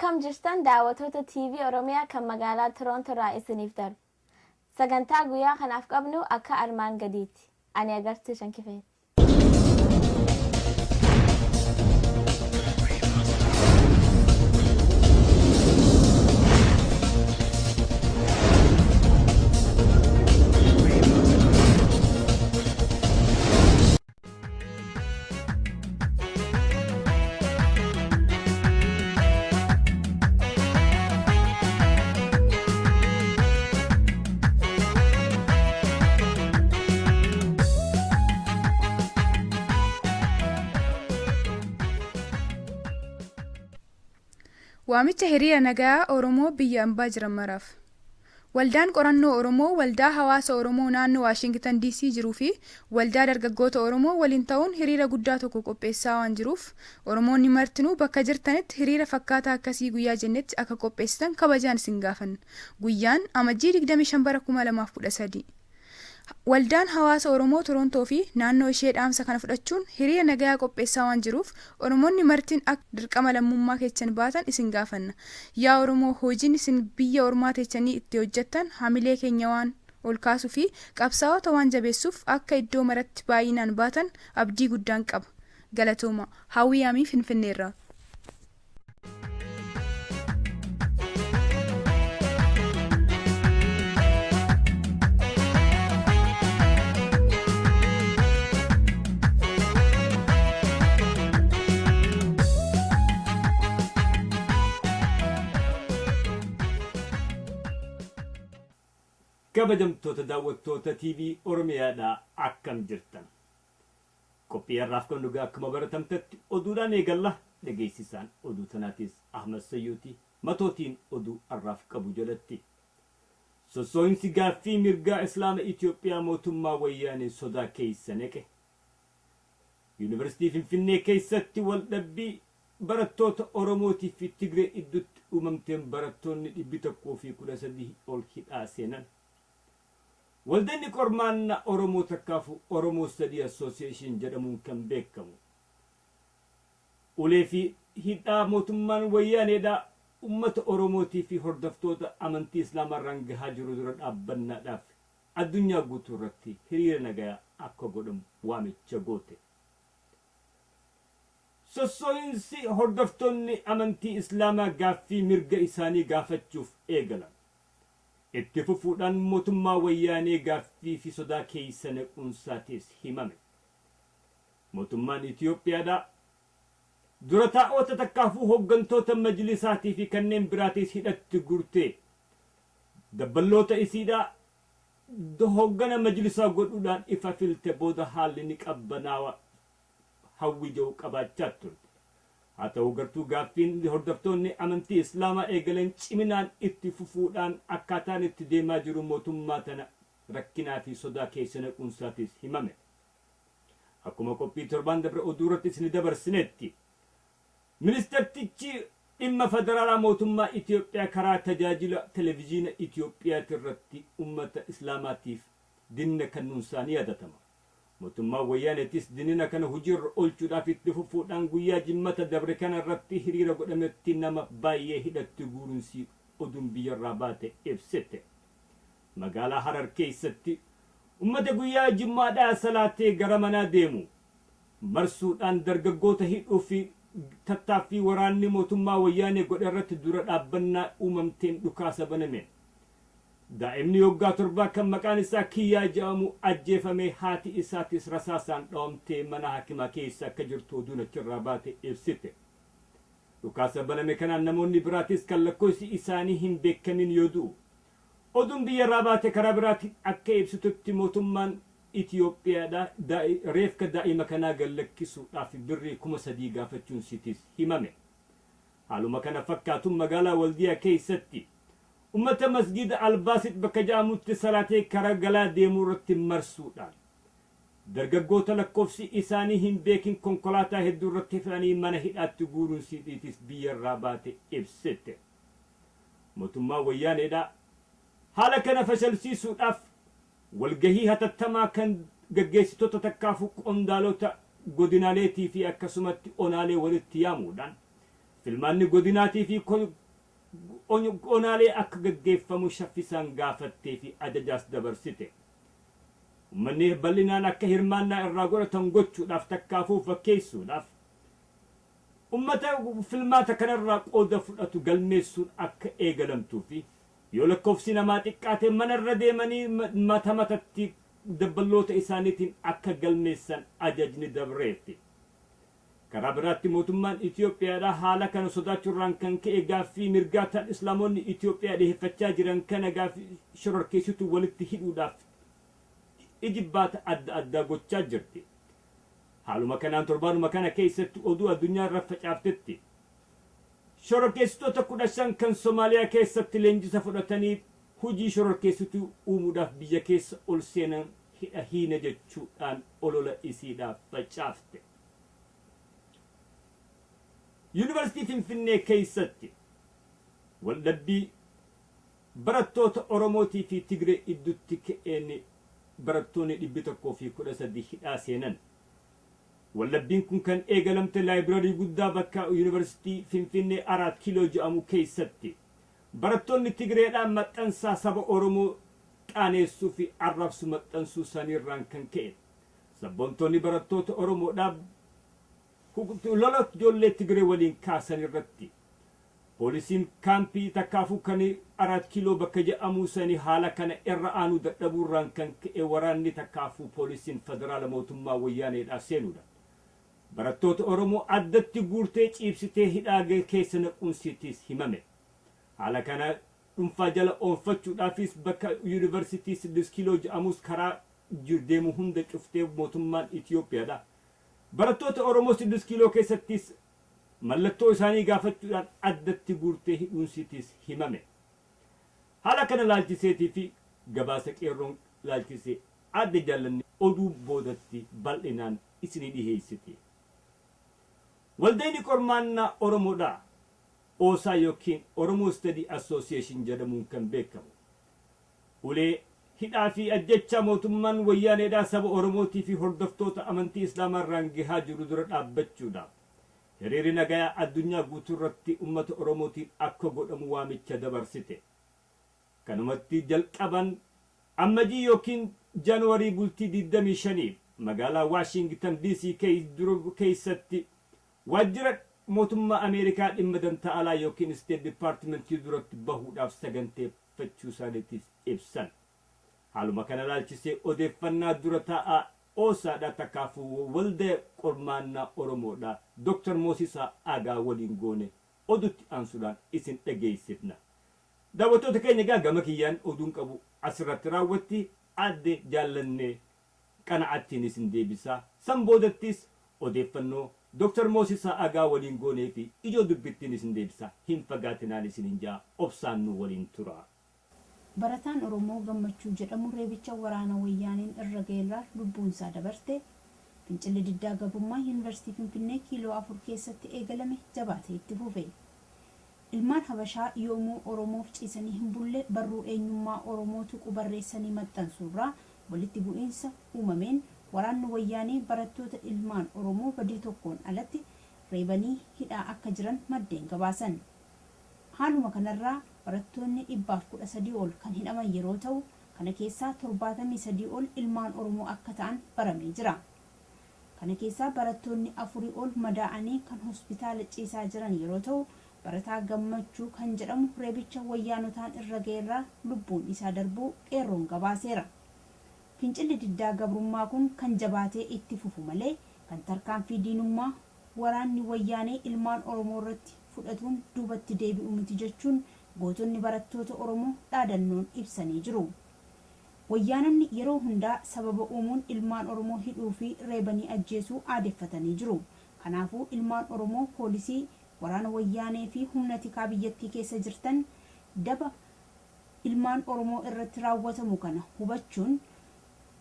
Akkam jirtan daawwattoota TV Oromiyaa kan magaalaa Toronto irraa isiniif darbu. Sagantaa guyyaa kanaaf qabnu akka armaan gadiiti. Ani Agartuu Shankifeeti. Waamicha hiriira nagayaa Oromoo biyya ambaa jiran maraaf. Waldaan Qorannoo Oromoo Waldaa Hawaasa Oromoo naannoo Waashingitan DC jiruu fi Waldaa Dargaggoota Oromoo waliin ta'uun hiriira guddaa tokko qopheessaa waan jiruuf Oromoonni martinuu bakka jirtanitti hiriira fakkaataa akkasii guyyaa jennetti akka qopheessitan kabajaan isin gaafanna. Guyyaan, Amajjii 25 bara 2013. Waldaan Hawaasa Oromoo Torontoo fi naannoo ishee dhaamsa kana fudhachuun hiriira nagayaa qopheessaa waan jiruuf Oromonni martin akka dirqama lammummaa keechan baatan isin gaafanna. Yaa Oromoo hojiin isin biyya ormaa teechanii itti hojjattan hamilee keenya waan ol kaasuu fi qabsaa'ota waan jabeessuuf akka iddoo maratti baay'inaan baatan abdii guddaan qaba. Galatoomaa. Hawwii Amii Finfinneerraa. Kabajamtoota daawwattoota TV Oromiyaadhaa akkam jirtan? Qophii har'aaf qabnu egaa akkuma baratamtetti oduudhaan eegalla. Dhageessisaan oduu tanaatis Ahmad Sayyuuti. Matootiin oduu har'aaf qabu jalatti. Sossoohinsi gaaffii mirgaa Islaama Itoophiyaa mootummaa Wayyaanee sodaa keessa neqe. Yuunivarsiitii Finfinnee keessatti waldhabbii barattoota Oromootii fi Tigree iddutti uumamteen barattoonni 113 ol hidhaa seenan. Waldanni qormaanna Oromoo takkaafuu Oromo Study Association jedhamuun kan beekamu ulee fi hidhaa mootummaan Wayyaaneedhaa ummata Oromootii fi hordoftoota amantii Islaamaarraan gahaa jiru dura dhaabbannaadhaaf addunyaa guutuu irratti hiriira nagayaa akka godhamu waamicha goote. Sossoohinsi hordoftoonni amantii Islaamaa gaaffii mirga isaanii gaafachuuf eegalan itti fufuudhaan mootummaa Wayyaanee gaaffii fi sodaa keeysa naquunsaatiis himame. Mootummaan Itiyoophiyaadhaa dura taa'oota takkaafuu hooggantoota majlisaatii fi kanneen biraatiis hidhatti guurtee dabballoota isiidhaa hooggana majlisaa godhuudhaan ifa filte booda haalli ni qabbanaawa hawwii ja'u qabaachaa turte. Haa ta'uu gartuu gaaffiin hordoftoonni amantii Islaamaa eegalan ciminaan itti fufuudhaan akkaataan itti deemaa jiru mootummaa tana rakkinaa fi sodaa keessa naquunsaatis himame. Akkuma qophii torbaan dabre oduu irratti isini dabarsinetti, Ministartichi dhimma Federaalaa mootummaa Itiyoophiyaa karaa tajaajila Televijiina Itiyoophiyaatirratti ummata Islaamaatiif dinna kannuunsaa ni yaadatama. Mootummaan Wayyaaneetis dinina kana hujiirra oolchuudhaaf itti fufuudhaan guyyaa Jimmata dabre kana irratti hiriira godhametti nama baayyee hidhatti guurunsii oduun biyyarraa baate ibsite. Magaalaa Harar keessatti ummata guyyaa Jimmaadhaa salaatee gara manaa deemu marsuudhaan dargaggoota hidhuu fi tattaaffii waraanni mootummaa Wayyaanee godhe irratti dura dhaabbannaa uumamteen dhukaasa banameen Daa'imni waggaa torbaa kan maqaan isaa Kiyyaa jedhamu ajjeefamee haati isaatis rasaasaan dhawamtee mana haakimaa keessa akka jirtu oduun achirraa baate ibsite. Dhukaasa baname kanaan namoonni biraatis kan lakkoofsi isaanii hin beekamin yoo du'u. Oduun biyyarraa baate karaa biraatiin akka ibsitutti mootummaan Itiyoophiyaadhaa reefka daa'ima kanaa gad lakkisuudhaaf birrii 3000 gaafachuunsiitis himame. Haaluma kana fakkaatuun magaalaa Waldiyaa keessatti ummata masgiida Albaasit bakka ja'amutti salaatee kara galaa deemu irratti marsuudhaan dargaggoota lakkoofsi isaanii hin beekin konkolaataa hedduu irratti fe'anii mana hidhaatti guuruun siidhiitis biyyarraa baate ibsite. Mootummaan Wayyaaneedhaa haala kana fashalsiisuudhaaf walgahii hatattamaa kan gaggeessitoota takkaafuu qondaalota godinaaleetii fi akkasumatti onaalee walitti yaamuudhaan Filmaanni godinaatii fi onaalee akka gaggeeffamu shaffisaan gaafattee fi ajajaas dabarsite. Ummanni bal'inaan akka hirmaannaa irraa godhatan gochuudhaaf takkaafuu fakkeessuudhaaf ummata filmaata kanarraa qooda fudhatu galmeessuun akka eegalamtuu fi yoo lakkoofsi namaa xiqqaate manarra deemanii mata matatti dabballoota isaaniitiin akka galmeessan ajajni dabreefi. Karaa biraatti mootummaan Itoophiyaadha haala kana sodaachuurraan kan ka'e gaaffii mirgaa tan Islaamonni Itoophiyaa dhiheeffachaa jiran kana gaaffii shororkeessituu walitti hidhuudhaaf ijibbaata adda addaa gochaa jirti. Haaluma kanaan torbaanuma kana keessatti oduu addunyaa irra facaaftetti shororkeessitoota 15 kan Somaaliyaa keessatti leenjisa fudhatanii hojii shororkeessituu uumuudhaaf biyya keessa ol seenan hidha hiina jechuudhaan olola isiidhaaf facaafte. Yuunivarsiitii Finfinnee keessatti waldhabbii barattoota Oromootii fi Tigree iddutti ka'een barattoonni 113 hidhaa seenan. Waldhabbiin kun kan eegalamte library guddaa bakka Yuunivarsiitii Finfinnee Araat Kiiloo jedhamu keessatti. Barattoonni Tigreedhaan maxxansaa saba Oromoo qaaneessuu fi arrabsu maxxansuu isaaniirraan kan ka'e. Sabboontoonni barattoota Oromoodhaaf lola ijoollee Tigree waliin kaasan irratti poolisiin kaampii takkaafuu kan Araat Kiiloo bakka jedhamuu sanii haala kana irra aanuu dadhabuurraan kan ka'e waraanni takkaafuu poolisiin federaala mootummaa wayyaaneedhaa seenuudha. Barattoota Oromoo addatti guurtee ciibsitee hidhaa keessa naquunsiitiis himame. Haala kana dhuunfaa jala oolfachuudhaafis bakka Yuunivarsiitii 6 Kiiloo jedhamus karaa deemu hunda cuftee mootummaan Itoophiyaadha. Barattoota Oromoo 6 Kiiloo keessattis mallattoo isaanii gaafachuudhaan addatti guurtee hidhuunsiitiis himame. Haala kana laalchiseetii fi gabaasa qeerroon laalchisee adde jaallanni oduu boodatti bal'inaan isinii dhiheessiti. Waldayni qormaannaa Oromoodhaa OSA yookiin Oromo Study Association jedhamuun kan beekamu. Ulee hidhaa fi ajjechaa mootummaan wayyaaneedhaa saba Oromootii fi hordoftoota amantii Islaamaa irraan gahaa jiru dura dhaabbachuudhaaf hiriirri nagayaa addunyaa guutuu irratti ummata Oromootiin akka godhamu waamicha dabarsite. Kanumatti jalqaban Ammajii yookiin Januwarii bultii 25 magaalaa Waashingtan DC keessatti waajjira mootummaa Ameerikaa dhimma dantaa alaa yookiin State Departmentii duratti bahuudhaaf saganteeffachuu isaaniitiif ibsan. Haaluma kana laalchisee odeeffannaa dura taa'aa OSAdha takkaafuu waldaa qormaannaa Oromoodha Dr. Moosisaa Aagaa waliin goone odutti aansuudhaan isin dhageessifna. Daawwattoota keenya, egaa gama kiyyaan oduun qabu asirratti raawwatti. Aadde Jaallannee Qana'aattiin isin deebisaa. San boodattis odeeffannoo Dr. Moosisaa Aagaa waliin goonee fi ijoo dubbittiin isin deebisaa. Hin fagaatinaan isin hin jaa, obsaan nu waliin tura. Barataan Oromoo Gammachuu jedhamu reebicha waraana Wayyaaneen irra ga'erraa lubbuunsaa dabarte. Fincilli diddaa gabrummaa Yuunivarsiitii Finfinnee Kiiloo 4 keessatti eegalame jabaatee itti fufe. Ilmaan Habashaa yoomuu Oromoof ciisanii hin bulle. Barruu eenyummaa Oromoo tuqu barreessanii maxxansuurraa walitti bu'iinsa uumameen waraanni Wayyaanee barattoota ilmaan Oromoo badii tokkoon alatti reebanii hidhaa akka jiran maddeen gabaasan. Haaluma kanarraa barattoonni 113 ol kan hidhaman yeroo ta'u, kana keessaa 73 ol ilmaan Oromoo akka ta'an baramee jira. Kana keessaa barattoonni afurii ol madaa'anii kan hospitaala ciisaa jiran yeroo ta'u, barataa Gammachuu kan jedhamu reebicha Wayyaanotaan irra ga'erraa lubbuun isaa darbuu Qeerroon gabaaseera. Fincilli diddaa gabrummaa kun kan jabaatee itti fufu malee kan tarkaanfii diinummaa waraanni Wayyaanee ilmaan Oromoo irratti fudhatuun duubatti deebi'u miti jechuun gootonni barattoota Oromoo dhaadannoon ibsanii jiru. Wayyaanonni yeroo hundaa sababa uumuun ilmaan Oromoo hidhuu fi reebanii ajjeesuu aadeffatanii jiru. Kanaafuu ilmaan Oromoo poolisii, waraana Wayyaanee fi humna tikaa biyyattii keessa jirtan daba ilmaan Oromoo irratti raawwatamu kana hubachuun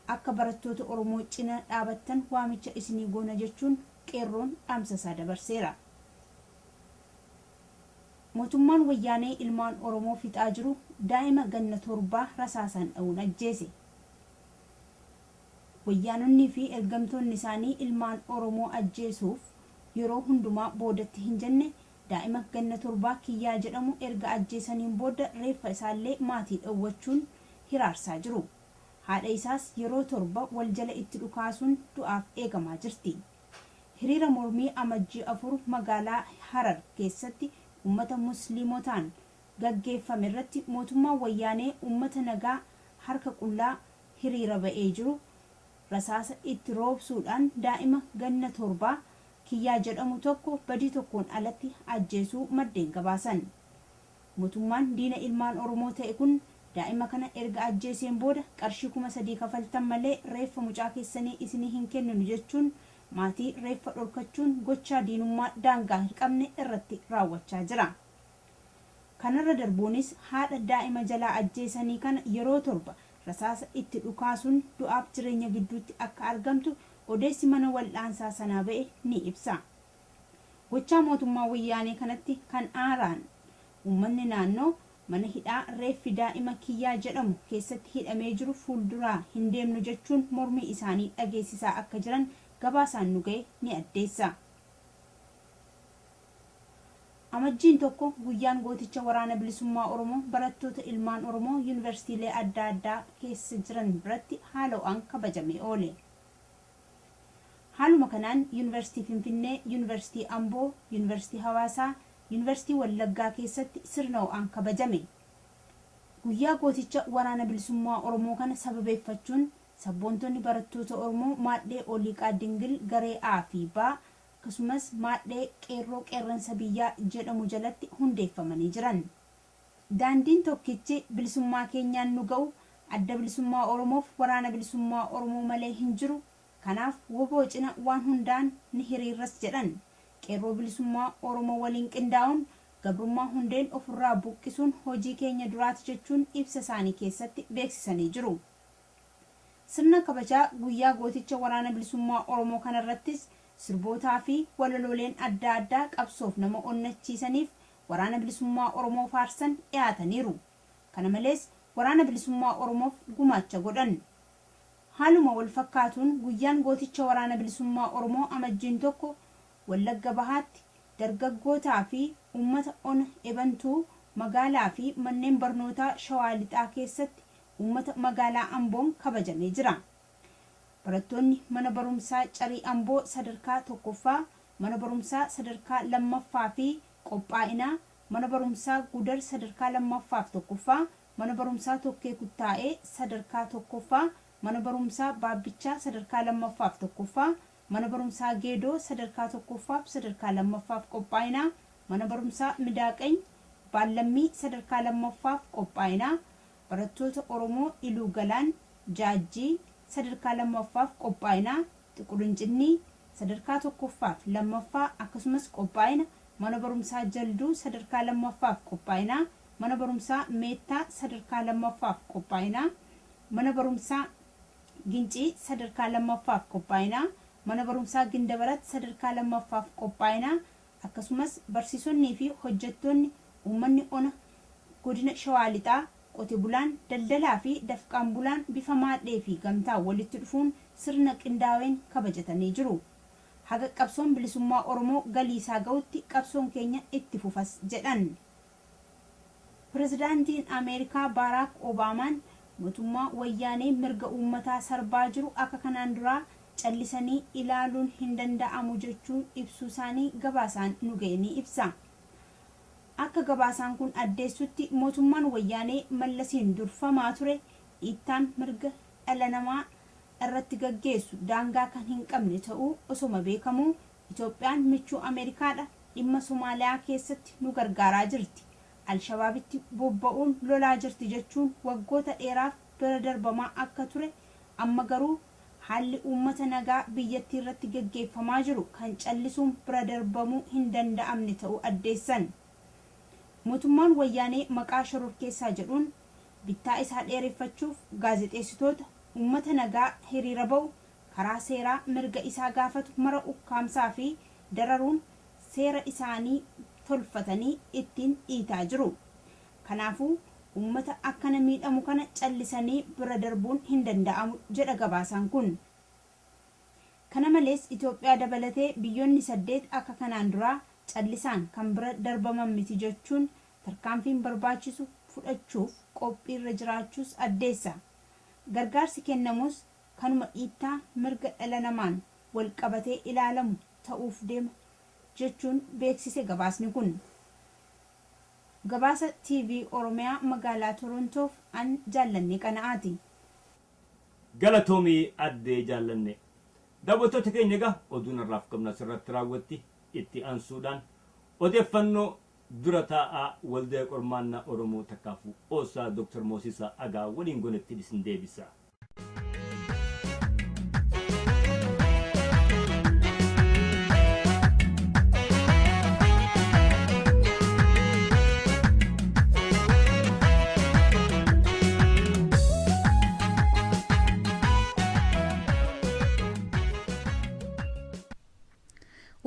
akka barattoota Oromoo cina dhaabattan waamicha isinii goona jechuun Qeerroon dhaamsa isaa dabarseera. Mootummaan Wayyaanee ilmaan Oromoo fixaa jiru daa'ima ganna torbaa rasaasaan dha'uun ajjeese. Wayyaanonnii fi ergamtoonni isaanii ilmaan Oromoo ajjeesuuf yeroo hundumaa boodatti hin jenne. Daa'ima ganna torbaa Kiyyaa jedhamu erga ajjeesaniin booda reeffa isaallee maatii dhowwachuun hiraarsaa jiru. Haadha isaas yeroo 7 wal jala itti dhukaasuun du'aaf eegamaa jirti. Hiriira mormii Amajjii 4 magaalaa Harar keessatti ummata Musliimotaan gaggeeffame irratti mootummaan Wayyaanee ummata nagaa harka qullaa hiriira ba'ee jiru rasaasa itti roobsuudhaan daa'ima ganna torbaa Kiyyaa jedhamu tokko badii tokkoon alatti ajjeesuu maddeen gabaasan. Mootummaan diina ilmaan Oromoo ta'e kun daa'ima kana erga ajjeeseen booda qarshii 3000 kafaltan malee reeffa mucaa keessanii isinii hin kenninu jechuun maatii reeffa dhorkachuun gochaa diinummaa daangaa hin qabne irratti raawwachaa jira. Kanarra darbuunis haadha daa'ima jalaa ajjeesanii kana yeroo 7 rasaasa itti dhukaasuun du'aaf jireenya gidduutti akka argamtu odeessi mana wal'aansaa sanaa ba'e ni ibsa. Gochaa mootummaa Wayyaanee kanatti kan aaraan uummanni naannoo mana hidhaa reeffi daa'ima Kiyyaa jedhamu keessatti hidhamee jiru fuulduraa hin deemnu jechuun mormii isaanii dhageessisaa akka jiran gabaasaan nu ga'e ni addeessa. Amajjiin 1 guyyaan gooticha Waraana Bilisummaa Oromoo barattoota ilmaan Oromoo Yuunivarsiitiilee adda addaa keessa jiran biratti haala ho'aan kabajamee oole. Haaluma kanaan Yuunivarsiitii Finfinnee, Yuunivarsiitii Amboo, Yuunivarsiitii Hawaasaa, Yuunivarsiitii Wallaggaa keessatti sirna ho'aan kabajame. Guyyaa gooticha Waraana Bilisummaa Oromoo kana sababeeffachuun sabboontonni barattoota Oromoo maadhee Oliiqaa Dingil garee A fi B akkasumas maadhee Qeerroo Qeerransa Biyyaa jedhamu jalatti hundeeffamanii jiran. Daandiin tokkichi bilisummaa keenyaan nu ga'u Adda Bilisummaa Oromoof Waraana Bilisummaa Oromoo malee hin jiru, kanaaf wbo cina waan hundaan ni hiriirras jedhan. Qeerroo Bilisummaa Oromoo waliin qindaa'uun gabrummaa hundeen ofirraa buqqisuun hojii keenya duraati jechuun ibsa isaanii keessatti beeksisanii jiru. Sirna kabajaa guyyaa gooticha Waraana Bilisummaa Oromoo kanarrattis sirbootaa fi walalooleen adda addaa qabsoof nama onnachiisaniif Waraana Bilisummaa Oromoo faarsan dhiyaataniiru. Kana malees Waraana Bilisummaa Oromoof gumaacha godhan. Haaluma wal fakkaatuun guyyaan gooticha Waraana Bilisummaa Oromoo Amajjiin 1 Wallagga Bahaatti dargaggootaa fi uummata Ona Ebantuu magaalaa fi manneen barnootaa Shawaa Lixaa keessatti uummata magaalaa Amboon kabajamee jira. Barattoonni mana barumsaa Carii Amboo sadarkaa 1ffaa, mana barumsaa sadarkaa 2ffaa fi qophaa'inaa, mana barumsaa Gudar sadarkaa 2ffaa fi 1ffaa, mana barumsaa Tokkee Kuttaa'ee sadarkaa 1ffaa, mana barumsaa Baabbichaa sadarkaa 2ffaa fi 1ffaa, mana barumsaa Geedoo sadarkaa 1ffaa fi sadarkaa 2ffaa fi qophaa'inaa, mana barumsaa Midaaqany Baallammii sadarkaa 2ffaa fi qophaa'inaa, Barattoota Oromoo Iluu Galaan, Jaajjii, sadarkaa 2ffaaf qophaa'inaa, Xiqur Incinnii, sadarkaa 1ffaaf 2ffaa akkasumas qophaa'ina, Mana Barumsaa Jalduu sadarkaa 2ffaaf qophaa'inaa, Mana Barumsaa Meettaa sadarkaa 2ffaaf qophaa'inaa, Mana Barumsaa Gincii sadarkaa 2ffaaf qophaa'inaa, Mana Barumsaa Gindabarat sadarkaa 2ffaaf qophaa'inaa akkasumas barsiisonnii fi hojjettoonni, uummanni ona Godina Shawaa Lixaa, qote bulaan, daldalaa fi dafqaan bulaan bifa maadhee fi gamtaan walitti dhufuun sirna qindaaween kabajatanii jiru. Haga qabsoon bilisummaa Oromoo galii isaa ga'utti qabsoon keenya itti fufas jedhan. Pirezidaantiin Ameerikaa Baaraak Obaamaan mootummaa Wayyaanee mirga uummataa sarbaa jiru akka kanaan duraa callisanii ilaaluun hin danda'amu jechuun ibsuu isaanii gabaasaan nu ga'e ni ibsa. Akka gabaasaan kun addeessutti mootummaan Wayyaanee Mallasiin durfamaa ture dhiittaan mirga dhala namaa irratti gaggeessu daangaa kan hin qabne ta'uu osoma beekamuu Itoophiyaan michuu Ameerikaadha, dhimma Somaaliyaa keessatti nu gargaaraa jirti, Al-Shabaabitti bobba'uun lolaa jirti jechuun waggoota dheeraaf bira darbamaa akka ture amma garuu haalli uummata nagaa biyyattiirratti gaggeeffamaa jiru kan callisuun bira darbamuu hin danda'amne ta'uu addeessan. Mootummaan Wayyaanee maqaa shororkeessaa jedhuun bittaa isaa dheereffachuuf gaazexeessitoota, uummata nagaa hiriira ba'u, karaa seeraa mirga isaa gaafatu mara ukkaamsaa fi dararuun seera isaanii tolfatanii ittiin dhiitaa jiru. Kanaafuu uummata akkana miidhamu kana callisanii bira darbuun hin danda'amu jedha gabaasaan kun. Kana malees Itoophiyaa dabalatee biyyoonni 8 akka kanaan duraa callisaan kan bira darbaman miti jechuun tarkaanfiin barbaachisu fudhachuuf qophiirra jiraachuus addeessa. Gargaarsi kennamus kanuma dhiittaa mirga dhala namaan wal qabatee ilaalamu ta'uuf deema jechuun beeksise gabaasni kun. Gabaasa TV Oromiyaa magaalaa Torontoof an Jaallannee Qana'aati. Galatoomi Addee Jaallannee. Daawwattoota keenya egaa oduun har'aaf qabnu asirratti raawwatti. Itti aansuudhaan odeeffannoo dura taa'aa Waldaya Qormaannaa Oromoo takkaafuu OSA Dr. Moosisaa Agaa waliin goonetti isin deebisa.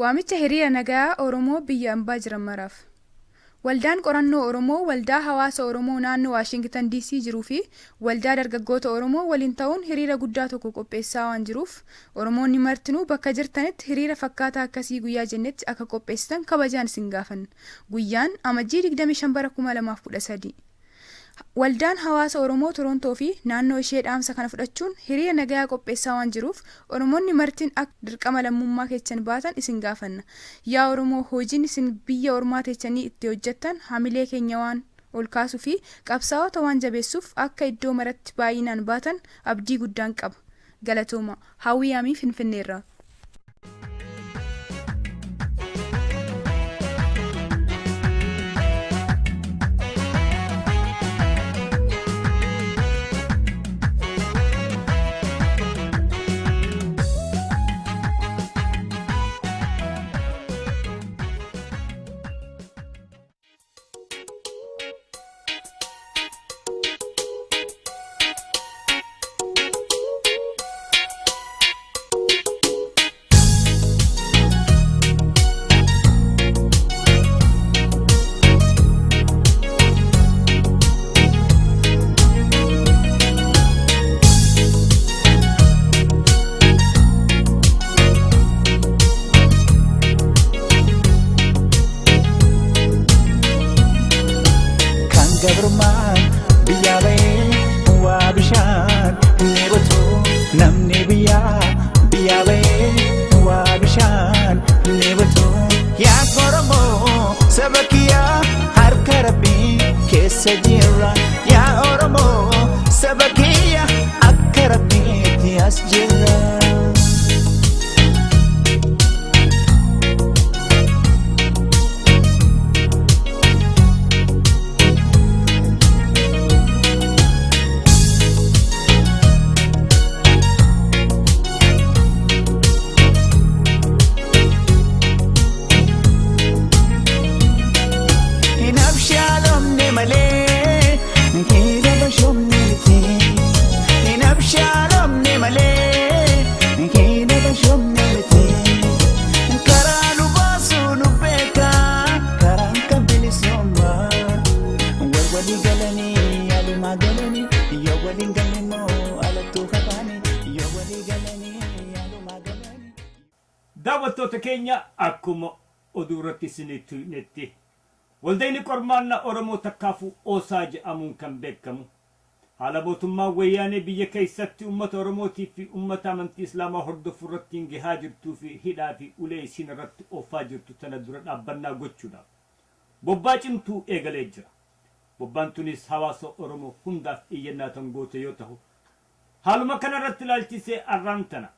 Waamicha hiriira nagayaa Oromoo biyya ambaa jiran maraaf. Waldaan Qorannoo Oromoo Waldaa Hawaasa Oromoo naannoo Waashingtan DC jiruu fi Waldaa Dargaggoota Oromoo waliin ta'uun hiriira guddaa tokko qopheessaa waan jiruuf Oromoonni martinuu bakka jirtanitti hiriira fakkaataa akkasii guyyaa jennetti akka qopheessitan kabajaan isin gaafanna. Guyyaan, Amajjii 25 bara 2013. Waldaan Hawaasa Oromoo Torontoo fi naannoo ishee dhaamsa kana fudhachuun hiriira nagayaa qopheessaa waan jiruuf Oromoonni martin akka dirqama lammummaa keechan baatan isin gaafanna. Yaa Oromoo hojiin isin biyya ormaa teechanii itti hojjattan hamilee keenya waan ol kaasuu fi qabsaa'ota waan jabeessuuf akka iddoo maratti baay'inaan baatan abdii guddaan qaba. Galatoomaa. Hawwii Amii Finfinneerraa. Kan gabrummaan biyyaa bahee waa bishaan ni butu namni biyyaa biyyaa bahee waa bishaan ni butu. Yaa Oromoo saba kiyyaa harka rabbii keessa jirra. Yaa Oromoo saba kiyya akka rabbiitti as jirra. Hin abshaalomne malee hin abashoomne miti. Hin abshaalomne malee hin abashoomne miti. Karaa nu baasu nu beeka karaan kan bilisummaa. War walii galanii alumaa galanii yoo waliin galle immoo alattuu kabaanii yoo walii galanii alumaa galanii. Daawwattoota keenya akkuma oduu irratti isinitti himnetti Waldayni Qormaannaa Oromoo takkaafuu OSA je'amuun kan beekkamu haala mootummaan Wayyaanee biyya keeysatti ummata Oromootii fi ummata amantii Islaamaa hordofu irrattiin gehaa jirtuu fi hidhaa fi ulee isiin irratti oofaa jirtu tana dura dhaabbannaa gochuudhaaf bobbaa cimtuu eegalee jira. Bobbaan tunis hawaasa Oromoo hundaaf iyyannaa tan goote yoo tahu, haaluma kana irratti ilaalchisee arraan tana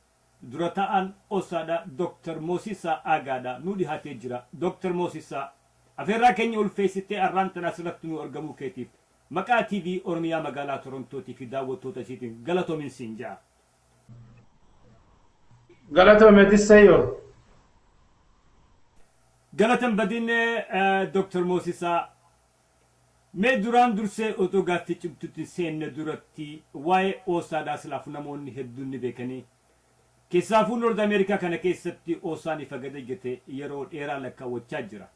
Dura taa'aan osa dha Dr. Moosisaa Aagaa dha nuu dhihaatee jira. Dr. Moosisaa, afeerraa keenya ulfeessitee arraan tana asirratti nuu argamuu keetiif maqaa TV Oromiyaa Magaalaa Torontootii fi daawwattoota isiitiin galatoomin siin ja'a. Galatoomi atis Sayyoo. Galata hin badin Dr. Moosisaa. Mee duraan dursee otoo gaaffii cimtutti hin seenne duratti waa'ee OSA dhaa silaafu namoonni hedduun ni beekanii. Keessaafuu North America kana keessatti OSAn ifa gad ejjete yeroo dheeraa lakkaawwachaa jira.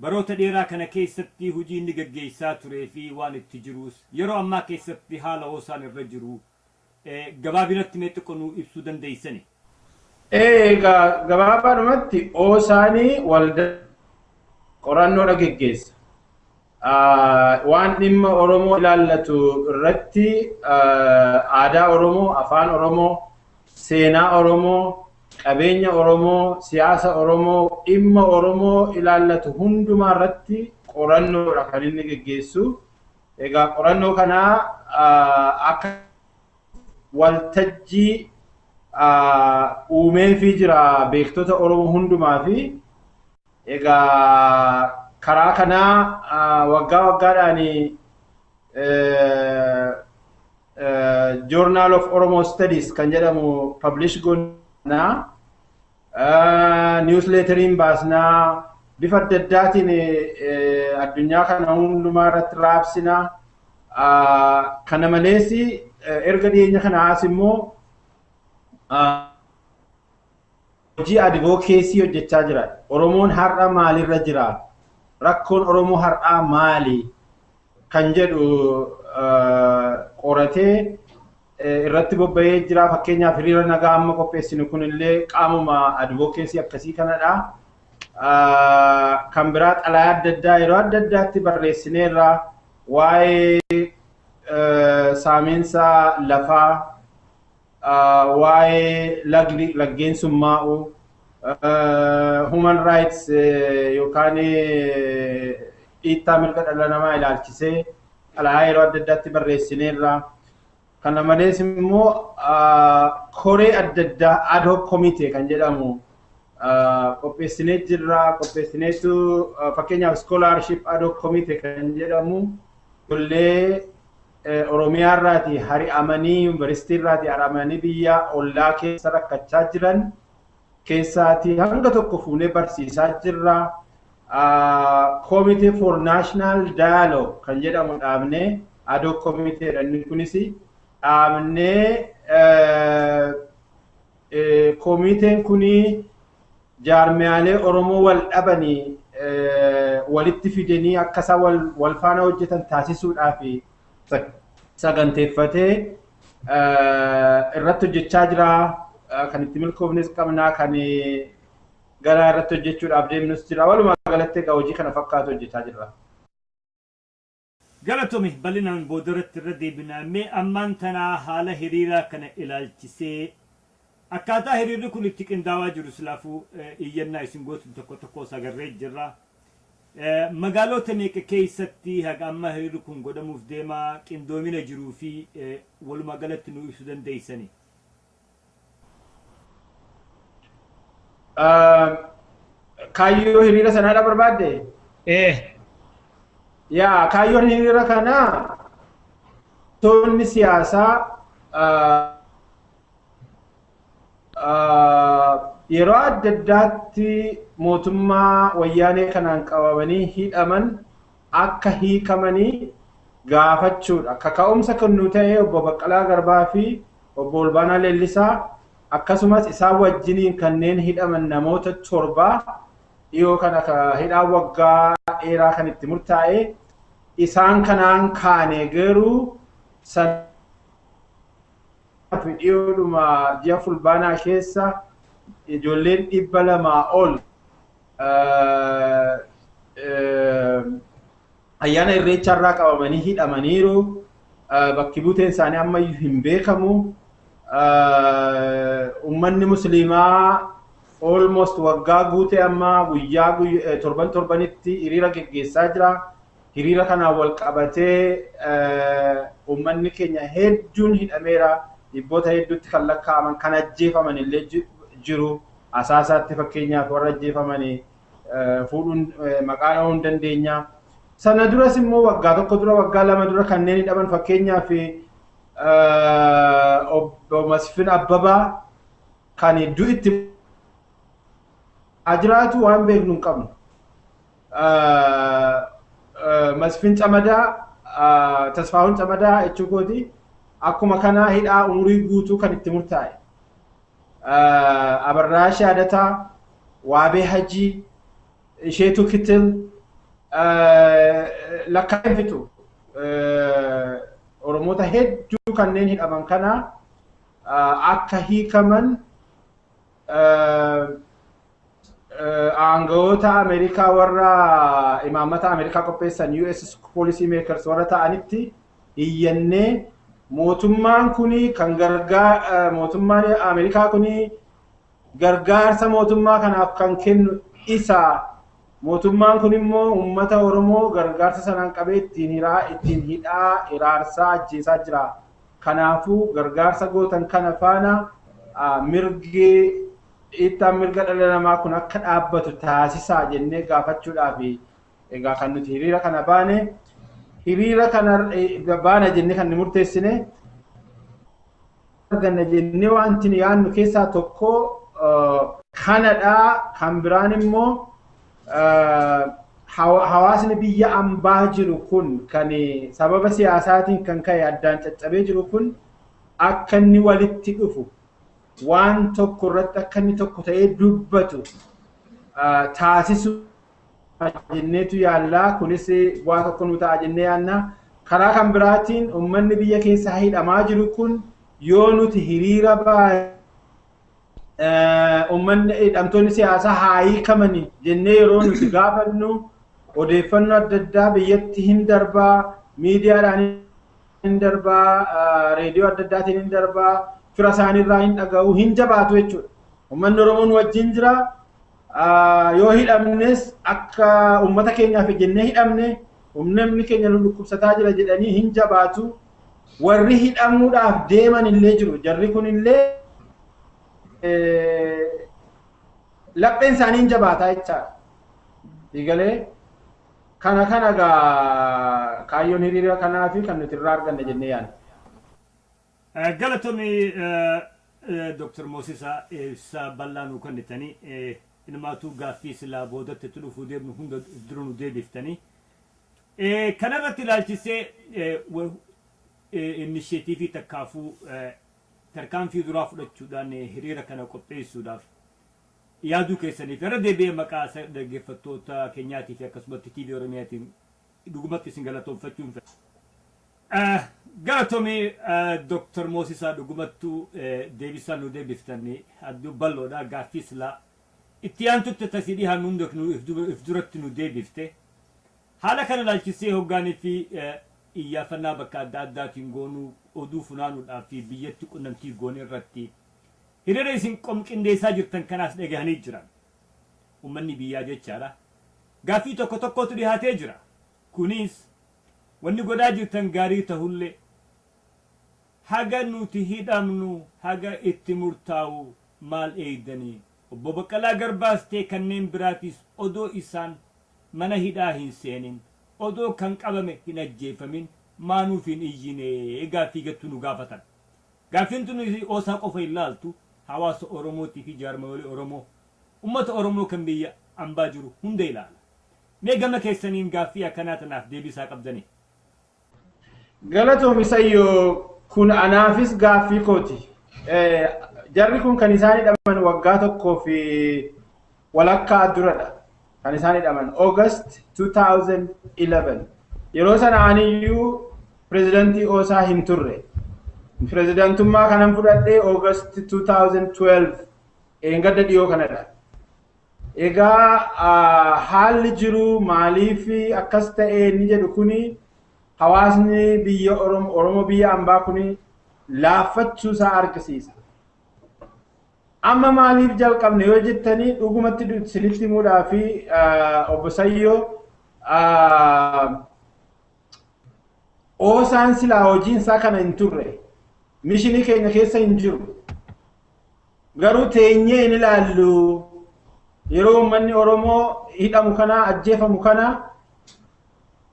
Baroota dheeraa kana keessatti hujii inni gaggeessaa turee fi waan itti jiruus yeroo ammaa keessatti haala OSAn irra jiru gabaabinatti mee xiqqo nuu ibsuu dandeessani? Ee egaa gabaabaadhumatti OSAn waldaa. Qorannoodha geggeessa. Waan dhimma Oromoo ilaallatu irratti aadaa Oromoo, afaan Oromoo, seenaa Oromoo, qabeenya Oromoo, siyaasa Oromoo, dhimma Oromoo ilaallatu hundumaa irratti qorannoodha kan inni geggeessu. Egaa qorannoo kanaa akka waltajjii uumeefii jira beektota Oromoo hundumaa fi egaa karaa kanaa waggaa waggaadhaan Journal of Oromo Studies kan jedhamu publish goonaa, newsletteriin baasnaa, bifa adda addaatiin addunyaa kana hundumaa irratti raabsinaa. Kana malees erga dhiyeenya kana as immoo hojii advocacy hojjechaa jira. Oromoon har'a maalirra jira? Rakkoon Oromoo har'aa maali? Kan jedhu qoratee irratti bobba'ee jira. Fakkeenyaaf, hiriira nagaa amma qopheessinu kunillee qaamuma advocacy akkasii kanadha. Kan biraa, xalayaa adda addaa yeroo adda addaatti barreessineerra, waa'ee saamiinsa lafaa, waa'ee laggeen summaa'u, human rights yookaan dhiittaa mirga dhala namaa ilaalchisee xalayaa yeroo adda addaatti barreessineerra. Kana malees immoo koree adda addaa, ad hoc committee kan jedhamu qopheessinee jirra. Qopheessineetu fakkeenyaaf scholarship ad hoc committee kan jedhamu, ijoollee Oromiyaa irraati hari'amanii, yuunivarsiitii irraati hari'amanii biyya ollaa keessa rakkachaa jiran keessaati hanga tokko fuunee barsiisaa jirra. Committee for National Dialogue kan jedhamu dhaabnee, ad hoc committee inni kunis dhaabnee, komiteen kuni jaarmiyaalee Oromoo wal dhabanii walitti fidanii akka isaan wal faana hojjetan taasisuudhaaf saganteeffatee irratti hojjechaa jira. Kan itti milkoofnes qabnaa, kan gara irratti hojjechuudhaaf deemnus jira. Walumaa galatti egaa hojii kana fakkaatu hojjechaa jirra. Galatoomi, bal'inaan boodarratti irra deebinaa. Mee ammaan tanaa haala hiriiraa kana ilaalchisee, akkaataa hiriirri kun itti qindaawaa jiru, silaafuu iyyannaa isin gootu tokko tokko sagarree jirra. Magaalota meeqa keessatti haga amma hiriirri kun godhamuuf deema, qindoomina jiruu fi walumaa galatti nu ibsuu dandeessani? Kaayyoo hiriira sanaadha barbaadde? Ee. Yaa, kaayyoon hiriira kanaa toonni siyaasaa yeroo adda addaatti mootummaa Wayyaanee kanaan qabamanii hidhaman akka hiikamanii gaafachuudha. Kaka'umsa kan nu ta'e obbo Baqqalaa Garbaa fi obbo Olbaanaa Leellisaa, akkasumas isaan wajjiniin kanneen hidhaman namoota 7 dhiyoo kana hidhaan waggaa dheeraa kan itti murtaa'e isaan kanaan kaane. Garuu sana dhiyoodhuma ji'a Fulbaanaa keessa ijoolleen 200 ol ayyaana Irreechaa irraa qabamanii hidhamaniiru. Bakki buuteen isaanii ammayyuu hin beekamu. Uummanni musliimaa almost waggaa guutee amma guyyaa torban torbanitti hiriira geggeessaa jira. Hiriira kanaan wal qabatee uummanni keenya hedduun hidhameera. Dhibboota hedduutti kan lakkaa'aman, kan ajjeefaman illee jiru. Asaasaatti fakkeenyaaf warra ajjeefaman fuudhuun maqaa dha'uu hin dandeenya. Sana duras immoo waggaa tokko dura, waggaa 2 dura kanneen hidhaman, fakkeenyaaf obbo Masfin Abbabaa kan du'itti jiraatu waan beeknu hin qabnu. Masfin Camadaa, Tasfaa'uun Camadaa jechuu kooti, akkuma kanaa hidhaa umurii guutuu kan itti murtaa'e. Abarraa Shaadataa, Waabee Hajii, Isheetu Kitil, lakkaa'een fixu. Oromoota hedduu kanneen hidhaman kana akka hiikaman Aangawoota Ameerikaa warra imaammata Ameerikaa qopheessan, US policy makers warra ta'anitti iyyannee, mootummaan kuni kan gargaar, mootummaan Ameerikaa kuni gargaarsa mootummaa kanaaf kan kennu isa, mootummaan kun immoo uummata Oromoo gargaarsa sanaan qabee ittiin hiraa, ittiin hidhaa, hiraarsaa, ajjeesaa jira. Kanaafuu gargaarsa gootan kana faana mirgi dhiittaan mirga dhala namaa kun akka dhaabbatu taasisaa jennee gaafachuudhaaf egaa kan nuti hiriira kana baane, hiriira kana baana jennee kan murteessine. Arganna jennee wanti nu yaadnu keessaa tokko kanadha. Kan biraan immoo hawaasni biyya ambaa jiru kun, kan sababa siyaasaatiin kan ka'e addaan caccabee jiru kun, akka inni walitti dhufu, waan tokko irratti akka inni tokko ta'ee dubbatu taasisu jenneetu yaallaa. Kunis bu'aa tokko nu ta'a jennee yaadna. Karaa kan biraatiin uummanni biyya keessaa hidhamaa jiru kun, yoo nuti hiriira baane, uummanni hidhamtoonni siyaasaa haa hiikamani jennee yeroo nuti gaafannu, odeeffannoo adda addaa biyyatti hin darbaa, miidiyaadhaan hin darbaa, reediyoo adda addaatiin hin darbaa, fira isaaniirraa hin dhaga'u, hin jabaatu jechuudha. Uummanni Oromoon wajjin jira. Yoo hidhamnes akka uummata keenyaaf jennee hidhamne, humni keenya nu dhukkubsataa jira jedhanii hin jabaatu. Warri hidhamuudhaaf deeman illee jiru. Jarri kun illee lapheen isaanii hin jabaataa jechaadha. Digalee kana gaa kaayyoon hiriira kanaa fi kan nuti irraa arganne jennee yaadna. Galatoomii, Dr. Moosisaa, ibsa bal'aa nuu kennitanii, ilmaatuu gaaffii silaa boodatti itti dhufuu deemnu hunda dura nu deebiftanii. Kanarratti ilaalchisee initiative takkaafuu tarkaanfii duraa fudhachuudhaan hiriira kana qopheessuudhaaf yaaduu keessaniif irra deebi'ee maqaa dhaggeeffattoota keenyaatii fi akkasumatti TV Oromiyaatiin dhugumatti isin galatoonfachuun fedha. Galatoomii, Dr. Moosisaa, dhugumattuu deebisaa nu deebiftanii adduu bal'oodha. Gaaffii silaa itti aantutti tasii dhiyaannu hunda if duratti nu deebifte. Haala kana ilaalchisee hoggaanii fi iyyaafannaa bakka adda addaatiin goonuu, oduu funaanuudhaaf fi biyyatti qunnamtii goone irratti hiriira isin qindeessaa jirtan kanaas dhagahanii jiran. Uummanni biyyaa jechaadha. Gaaffii tokko tokkotu dhihaatee jira. Kunis wanni godhaa jirtan gaarii tahullee, haga nuti hidhamnu, haga itti murtaa'u maal eeydanii? Obbo Baqqalaa Garbaas ta'e kanneen biraatis odoo isaan mana hidhaa hin seenin, odoo kan qabame hin ajjeefamin, maanuuf hin iyyine gaaffii jettu nu gaafatan. Gaaffiin tun OSA qofa hin laaltu, hawaasa Oromootii fi jaarmayolee Oromoo, ummata Oromoo kan biyya ambaa jiru hunda ilaala. Mee gama keessaniin gaaffii akkanaa tanaaf deebisaa qabdanii? Galatoomi Sayyoo, kun anaafis gaaffii kooti. Jarri kun kan isaan hidhaman waggaa tokkoo fi walakkaa duradha. Kan isaan hidhaman August 2011. Yeroo sana aniyyuu pirezidantii OSA hin turre. Pirezidantummaa kanan fudhadhee August 2012, eengadda dhiyoo kanadha. Egaa haalli jiru maaliif akkas ta'e inni jedhu kuni, hawaasni biyya Oromoo biyya ambaa kuni laaffachuu isaa argisiisa. Amma maaliif jalqabne yoo jettanii, dhugumatti sinitti himuudhaa fi, obbo Sayyoo, OSAn silaa hojiin isaa kana hin turre. Mission keenya keessa hin jiru. Garuu teenyee hin ilaallu. Yeroo uummanni Oromoo hidhamu kana, ajjeefamu kana,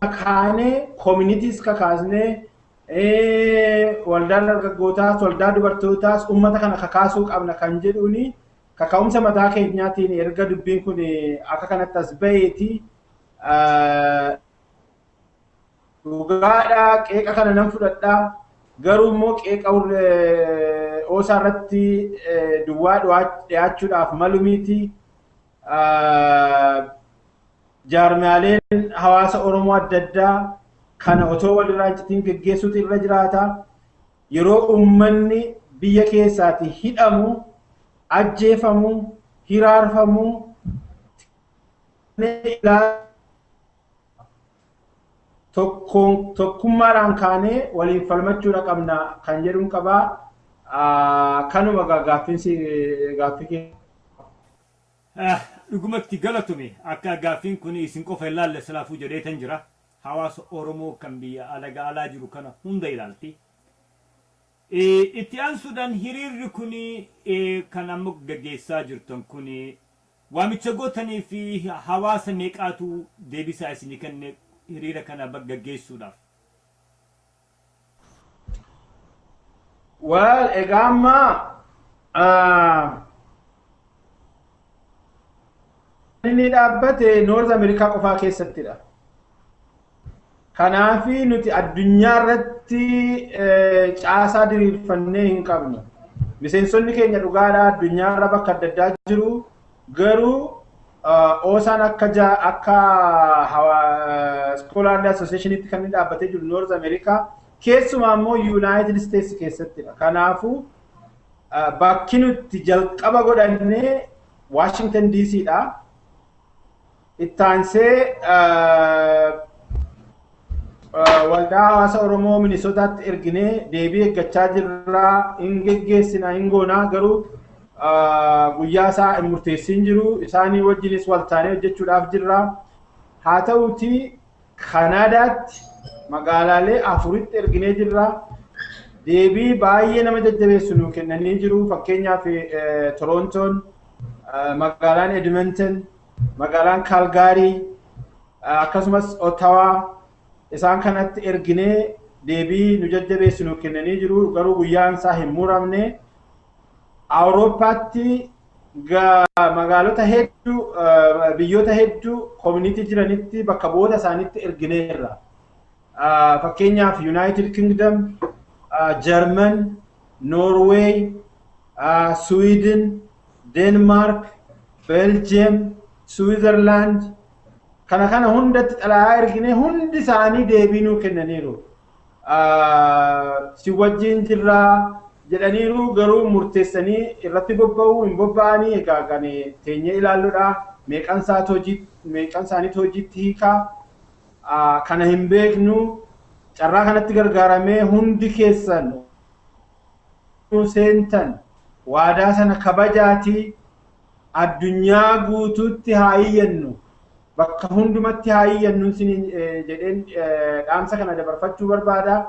kaanee communitys kakaasnee, waldaa dargaggootaas, waldaa dubartootaas, uummata kana kakaasuu qabna kan jedhuuni, kaka'umsa mataa keenyaatiin erga dubbiin kun akka kanatti as baheeti. Dhugaadhaa, qeeqa kana nan fudhadhaa, garuu immoo qeeqa OSA irratti duwwaa dhiyaachuudhaaf malu miti. Jaarmiyaaleen hawaasa Oromoo adda addaa kana otoo walirraa hin citiin geggeessuutu irra jiraata. Yeroo uummanni biyya keessaati hidhamu, ajjeefamu, hiraarfamu, Ilaaluu tokkummaadhaan kaanee waliin falmachuudha qabna kan jedhuun qabaa. Kanuma gaaffiinsi gaaffii kee. Dhugumatti galatome. Akka gaaffiin kun isin qofa ilaalle silaafuu jedheetan jira. Hawaasa Oromoo kan biyya alagaa alaa jiru kana hunda ilaalti. Itti aansuudhaan, hiriirri kun kan amma gaggeessaa jirtan kun waamicha gootanii fi hawaasa meeqaatu deebisaa isinii kenne hiriira kana gaggeessuudhaaf? Well, egaa amma inni dhaabbate North America qofaa keessattidha. Kanaafi nuti addunyaa irratti caasaa diriirfannee hin qabnu. Miseensonni keenya dhugaadhaa addunyaa irra bakka adda addaa jiru, garuu OSAn akka Scholarly Associationitti kan inni dhaabbatee jiru North America, keessumaa immoo United States keessattidha. Kanaafuu bakki nuti jalqaba godhannee Washington DC dha. Ittaansee waldaa hawaasa Oromoo Minnesotaatti erginee deebii eeggachaa jirraa. Hin geggeessina, hin goonaa, garuu guyyaa isaa hin murteessin jiru. Isaanii wajjinis wal taanee hojjechuudhaaf jirra. Haa ta'uutii Kanaadaatti magaalaalee afuritti erginee jirra. Deebii baay'ee nama jajjabeessu nuu kennanii jiru. Fakkeenyaaf Torontoon, magaalaan Edmonton, magaalaan Kaalgaarii, akkasumas Ottawa, isaan kanatti erginee deebii nu jajjabeessu nu kennanii jiru, garuu guyyaan isaa hin muramne. Awurooppaatti magaalota hedduu, biyyoota hedduu community jiranitti bakka bu'oota isaaniitti ergineerra. Fakkeenyaaf United Kingdom, German, Norway, Sweden, Denmark, Belgium, Switzerland, kana hundatti xalayaa ergine, hundi isaanii deebii nuu kennaniiru. Si wajjin jirraa jedhaniiru, garuu murteessanii irratti bobba'uu hin bobba'anii egaa kan teenyee ilaalluudha. Meeqan isaaniitu hojiitti hiikaa kana hin beeknu. Carraa kanatti gargaaramee hundi keessan seentan waadaa sana kabajaatii addunyaa guutuutti haa iyyannu, bakka hundumatti haa iyyannu isin jedheen dhaamsa kana dabarfachuu barbaada.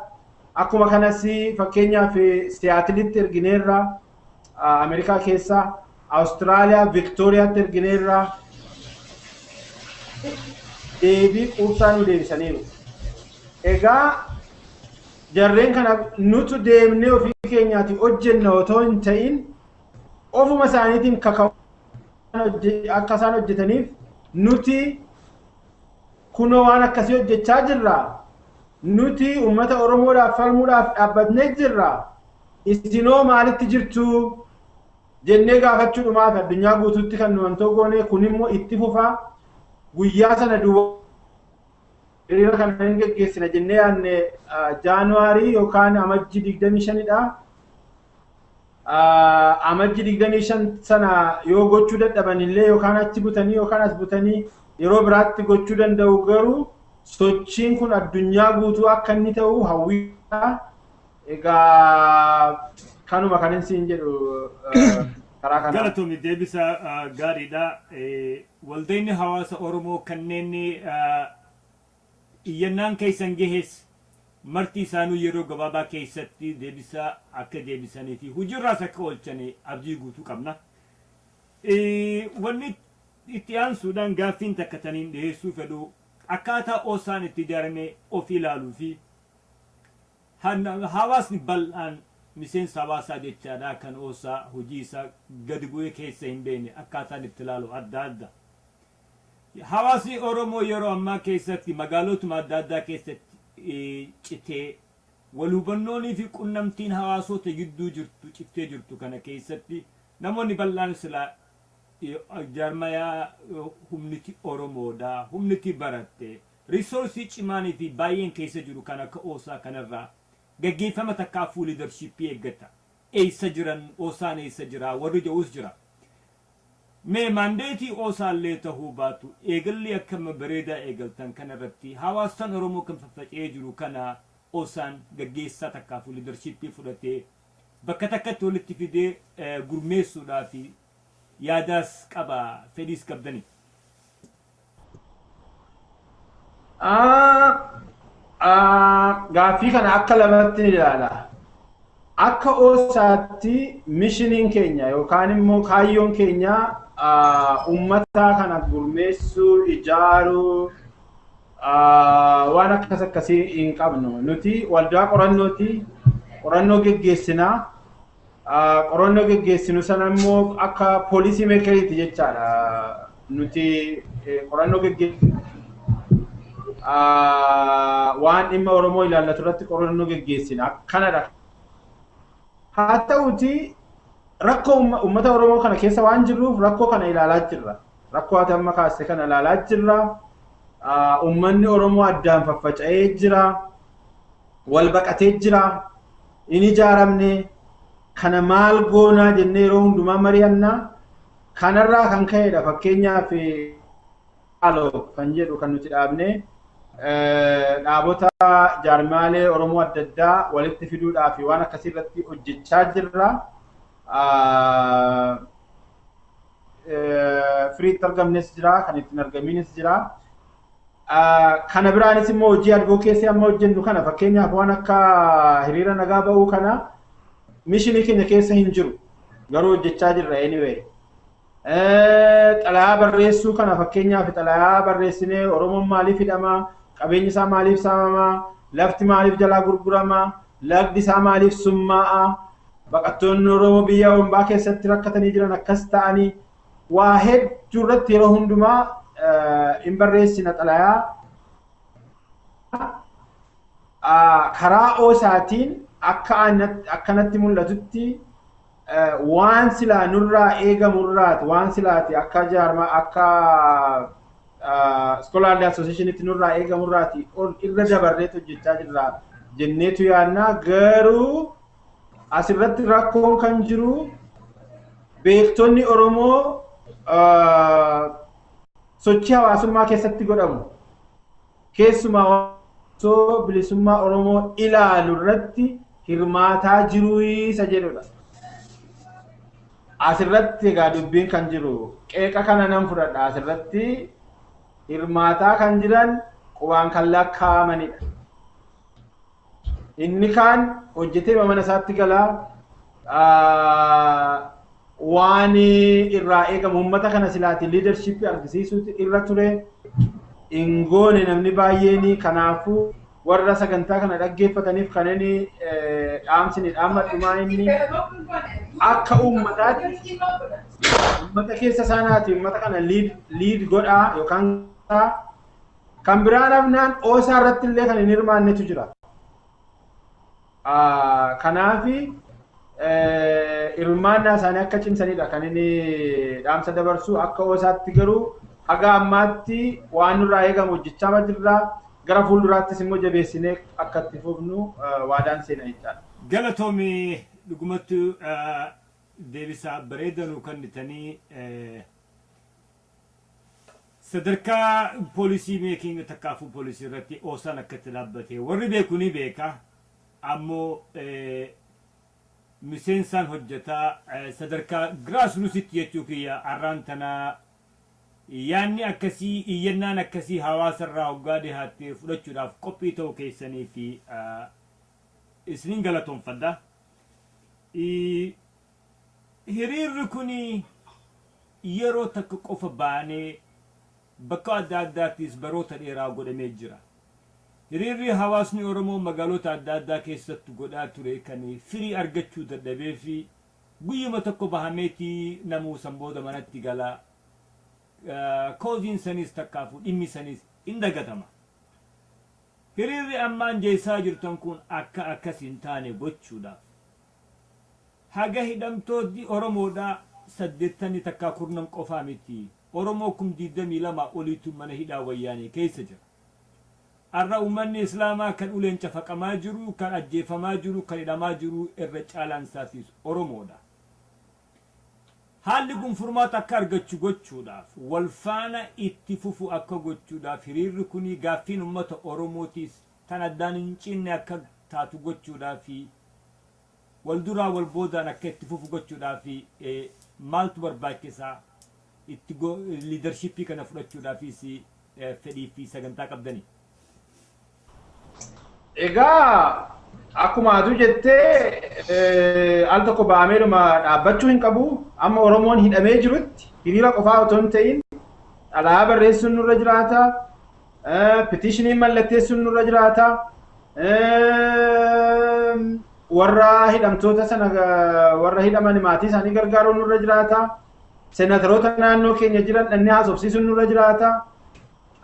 Akkuma kanas fakkeenyaaf Siyaatilitti ergineerra Ameerikaa keessa, Awustiraaliyaa Viktooriyaatti ergineerra, deebii quubsaa nu deebisaniiru. Egaa jarreen kana nutu deemnee ofii keenyaati hojjenna otoo hin ta'in, ofuma isaaniitiin kaka'u akka isaan hojjetaniif nuti kunoo waan akkasii hojjechaa jirra. Nuti uummata Oromoodhaaf falmuudhaaf dhaabbatnee jirra. Isinoo maalitti jirtu jennee gaafachuudhumaaf addunyaa guutuutti kan nu wantoo goone. Kun immoo itti fufa. Guyyaa sana duwwaa hiriira kana hin geggeessina jennee yaadne Jaanuwaarii yookaan Amajjii 25dha. Amajjii 25 sana yoo gochuu dadhaban illee, yookaan achi butanii yookaan as butanii yeroo biraatti gochuu danda'u, garuu sochiin kun addunyaa guutuu akka inni ta'u hawwiidha. Egaa kanuma kan inni jedhu karaa kana. Galatoomi, deebisa gaariidha. Waldeenni hawaasa Oromoo kanneen iyyannaan keessan gahes marti isaanuu yeroo gabaabaa keessatti deebisa akka deebisanii fi hojiirraas akka oolchan abdii guutuu qabna. Wanni itti aansuudhaan gaaffiin takka taniin dhiyeessuu fedhu, akkaataa OSAn itti ijaarame of ilaaluu fi hawaasni bal'aan, miseensa hawaasaa jechaadha, kan OSA hojii isaa gadi bu'ee keessa hin beekne akkaataan itti ilaalu adda adda. Hawaasni Oromoo yeroo ammaa keessatti magaalotuma adda addaa keessatti citee, wal hubannoonii fi qunnamtiin hawaasota gidduu jirtu cittee jirtu kana keessatti, namoonni bal'aan silaa jaarmayaa humniti Oromoodha, humniti baratte, resource cimaanii fi baay'een keessa jiru kan akka OSA kanarraa gaggeeffama takkaafuu leadership eeggata. Eessa jiran? OSAn eessa jira? Warri jedhus jira. Mee mandate OSA llee tahuu baatu eegalli akkama bareedaa eegaltan kana irratti hawaastan Oromoo kan faffaca'ee jiru kana OSAn gaggeessaa takkaafuu leadership fudhatee bakka takkatti walitti fidee gurmeessuudhaaf yaadaas qaba fedhiis qabdanii? Gaaffii kana akka lamatti ni ilaala. Akka OSAatti missioniin keenya yookaan immoo kaayyoon keenya uummata kana gurmeessuu, ijaaruu, waan akkas akkasii hin qabnu. Nuti waldaa qorannooti. Qorannoo geggeessinaa. Qorannoo geggeessinu sana immoo akka policy makeriiti jechaadha. Nuti qorannoo geggeessinu waan dhimma Oromoo ilaallatu irratti qorannoo geggeessina. Akkanadha. Haa ta'uti rakkoo uummata Oromoo kana keessa waan jirruuf rakkoo kana ilaalaa jirra. Rakkoo ati amma kaaste kana ilaalaa jirra. Uummanni Oromoo addaan faffaca'ee jira. Wal baqatee jira. Hin ijaaramne. Kana maal goonaa jennee yeroo hundumaa mari'annaa. Kanarraa kan ka'edha, fakkeenyaaf kan jedhu kan nuti dhaabne, dhaabota jaarmaalee Oromoo adda addaa walitti fiduudhaaf waan akkasii irratti hojjechaa jirra. Firiitti argamnes jira, kan ittiin argaminis jira. Kana biraanis immoo hojii advocacy amma hojjennu kana, fakkeenyaaf waan akka hiriira nagaa ba'uu kana, missionii keenya keessa hin jiru. Garuu hojjechaa jirra anyway. Xalayaa barreessuu kana, fakkeenyaaf xalayaa barreessinee Oromoon maaliif hidhama, qabeenyi isaa maaliif saamama, lafti maaliif jalaa gurgurama, lagdi isaa maaliif summaa'a, baqattoonni Oromoo biyya hombaa keessatti rakkatanii jiran akkas ta'anii, waa hedduu irratti yeroo hundumaa hin barreessina xalayaa. Karaa OSAtiin akka akkanatti mul'atutti waan silaa nurraa eegamurraati, waan silaati akka jaarmaa, akka scholarly associationitti nurraa eegamurraati ol irra dabarreetu hojjechaa jirra jenneetu yaadna. Garuu asirratti rakkoon kan jiru beektonni Oromoo sochii hawaasummaa keessatti godhamu, keessumaa osoo bilisummaa Oromoo ilaalu irratti hirmaataa jiruu isa jedhudha. Asirratti egaa dubbiin kan jiru qeeqa kana nan fudhadha. Asirratti hirmaataa kan jiran qubaan kan lakkaa'amanidha. Inni kaan hojjetee mana isaatti galaa, waan irraa eegamu uummata kana silaati leadership argisiisuutu irra ture hin goone namni baay'een. Kanaafuu warra sagantaa kana dhaggeeffataniif kan inni dhaamsini dhaammadhumaa inni akka uummataatti uummata keessa isaanaati uummata kana lead godhaa yookaan kan biraan hafnaan OSA irratti illee kan hin hirmaannetu jira. Kanaafi hirmaannaa isaanii akka cimsanidha kan inni dhaamsa dabarsu. Akka OSAtti garuu haga ammaatti waan nurraa eegamu hojjechaa jirra. Gara fuulduraattis immoo jabeessinee akka itti fufnu waadaan seena jechaadha. Galatoomii, dhugumatti deebisaa bareedanuu kennitanii. Sadarkaa policy making takkaafuu policy irratti OSAn akka itti dhaabbate warri beeku ni beeka. Ammoo miseensaan hojjetaa sadarkaa grassrootsitti jechuu kiyya. Arraan tanaa yaanni akkasii, iyyannaan akkasii hawaasa irraa hoggaa dhihaatte fudhachuudhaaf qophii ta'uu keessanii fi isinin galatoonfadha. Hiriirri kun yeroo takka qofa baanee bakka adda addaattis baroota dheeraa godhamee jira. Hiriirri hawaasni Oromoo magaalota adda addaa keessatti godhaa ture kan firii argachuu dadhabee fi guyyuma tokko bahameetii namuu san booda manatti gala. Causeiin sanis takkaafuu dhimmi sanis hin dagatama. Hiriirri ammaan jeessaa jirtan kun akka akkas hin taane gochuudhaaf haga hidhamtoonni Oromoodhaa 80 takkaa kurnan qofaa miti. Oromoo 22,000 oliitu mana hidhaa Wayyaanee keessa jira. Har'a uummanni Islaamaa kan uleen cafaqamaa jiru, kan ajjeefamaa jiru, kan hidhamaa jiru irra caalaan isaatiis Oromoodha. Haalli kun furmaata akka argachu gochuudhaaf, wal faana itti fufu akka gochuudhaaf hiriirri kuni gaaffiin ummata Oromootiis tan addaan hin cinne akka taatu gochuudhaaf wal duraa wal boodaan akka itti fufu gochuudhaaf maaltu barbaachisa? Itti leadership kana fudhachuudhaafis fedhii fi sagantaa qabdani? Egaa akkuma atu jettee, al tokko ba'ameedhuma dhaabbachuu hin qabu. Amma Oromoon hidhamee jirutti hiriira qofaa otoo hin ta'in xalayaa barreessuun nurra jiraata. Petition mallatteessuun nurra jiraata. Warra hidhamtoota sana, warra hidhaman maatii isaanii gargaaruun nurra jiraata. Senataroota naannoo keenya jiran dhannee haasofsiisuun nurra jiraata.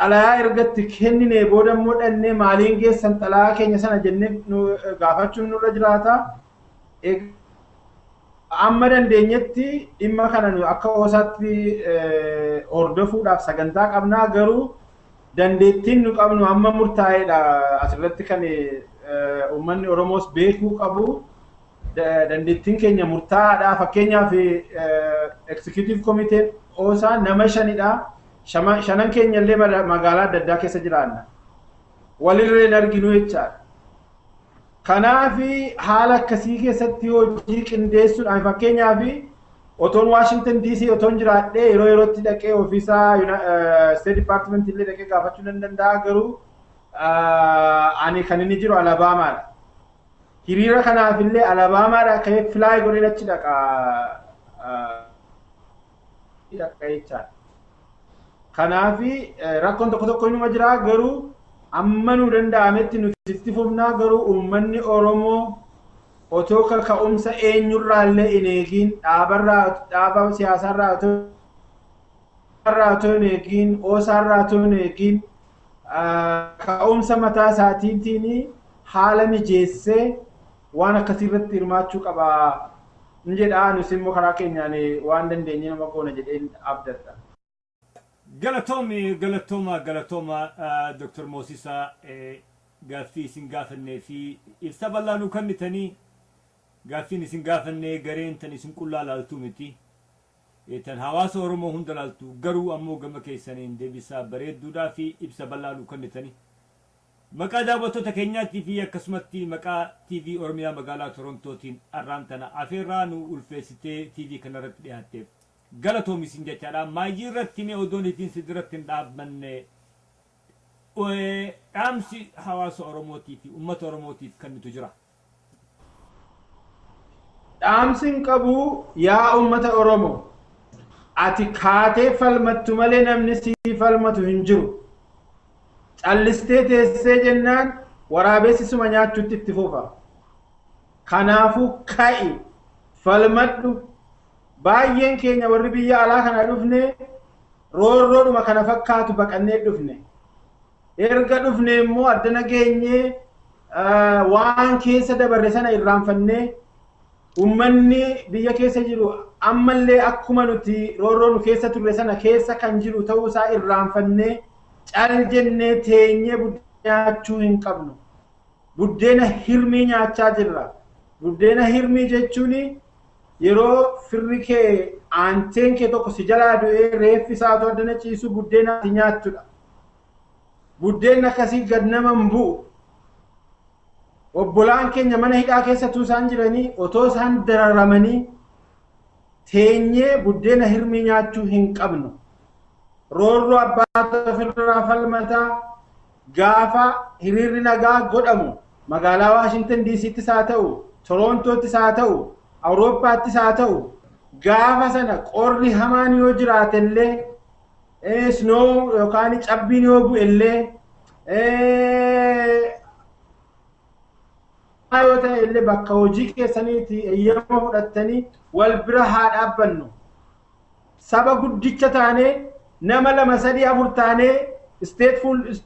Xalayaa ergatti kennine booda immoo dhannee maaliin geessan xalayaa keenya sana jennee gaafachuun nurra jiraata. Amma dandeenyetti dhimma kana nu akka OSAtti hordofuudhaaf sagantaa qabnaa, garuu dandeettiin nu qabnu amma murtaa'eedha. Asirratti kan uummanni Oromoos beekuu qabu, dandeettiin keenya murtaa'aadha. Fakkeenyaaf, executive committee OSA nama shanidha. Shanan keenya illee magaalaa adda addaa keessa jiraanna. Walirra hin arginu jechaadha. Kanaaf haala akkasii keessatti hojii qindeessuudhaan, fakkeenyaaf, otoon Washington DC otoon jiraadhee yeroo yerootti dhaqee ofiisaa State Department illee dhaqee gaafachuu nan danda'a, garuu ani kan inni jiru Alabaamaadha. Hiriira kanaaf illee Alabaamaadha ka'ee fly godhee achi dhaqa jechaadha. Kanaaf rakkoon tokko tokko inuma jira, garuu amma nu danda'ametti nuti itti fufnaa. Garuu uummanni Oromoo otoo kaka'umsa eenyurraallee hin eegiin, dhaabarraa, dhaaba siyaasaarraa otoo hin eegiin, OSAarraa otoo hin eegiin, ka'umsa mataa isaatiitiin haala mijeessee waan akkasii irratti hirmaachuu qaba in jedha. Nus immoo karaa keenyaan waan dandeenye nama goona jedheen abdadha. Galatoomi, galatooma, galatooma, Dr. Moosisaa, gaaffii isin gaafannee fi ibsa bal'aa nu kennitanii. Gaaffiin isin gaafannee gareen tan isin qullaa laaltuu miti. Tan hawaasa Oromoo hunda laaltu, garuu ammoo gama keessaniin deebisaa bareedduudhaa fi ibsa bal'aa nu kennitanii. Maqaa daawwattoota keenyaatii fi akkasumatti maqaa TV Oromiyaa magaalaa Torontootiin arraan tana afeerraa nu ulfeessitee TV kanarratti dhiyaatteef galatoomi isin jechaadha. Maayyii irratti mee odoon ittiin si duratti hin dhaabbanne, dhaamsi hawaasa Oromootii fi uummata Oromootiif kennitu jira? Dhaamsi hin qabu, yaa uummata Oromoo, ati kaatee falmattu malee namni sii falmatu hin jiru. Callistee teessee jennaan waraabessi suma nyaachuutti itti fufa. Kanaafuu ka'i, falmadhu. Baay'een keenya warri biyya alaa kana dhufne roorroodhuma kana fakkaatu baqannee dhufne. Erga dhufne immoo addana geenyee waan keessa dabarre sana irraanfannee, uummanni biyya keessa jiru ammallee akkuma nuti roorroo nu keessa turre sana keessa kan jiru ta'uu isaa irraanfannee cal jennee teenyee buddeena nyaachuu hin qabnu. Buddeena hirmii nyaachaa jirra. Buddeena hirmii jechuun yeroo firri kee, aanteen kee tokko si jalaa du'ee reeffi isaa otoo addana ciisu buddeena ati nyaattudha. Buddeenni akkasii gad nama hin bu'u. Obbolaan keenya mana hidhaa keessa isaan jiranii, otoo isaan dararamanii teenyee buddeena hirmii nyaachuu hin qabnu. Roorroo abbaa ofirraa falmataa. Gaafa hiriirri nagaa godhamu magaalaa Waashintan DCttis haa ta'u, Toroontoottis haa ta'u, Awurooppaattis haa ta'u, gaafa sana qorri hamaan yoo jiraatellee, snow yookaan cabbiin yoo bu'ellee, yoo ta'e illee, bakka hojii keessaniiti eeyyama fudhattanii wal bira haa dhaabbannu. Saba guddicha taanee, nama lama, sadii, afur taanee State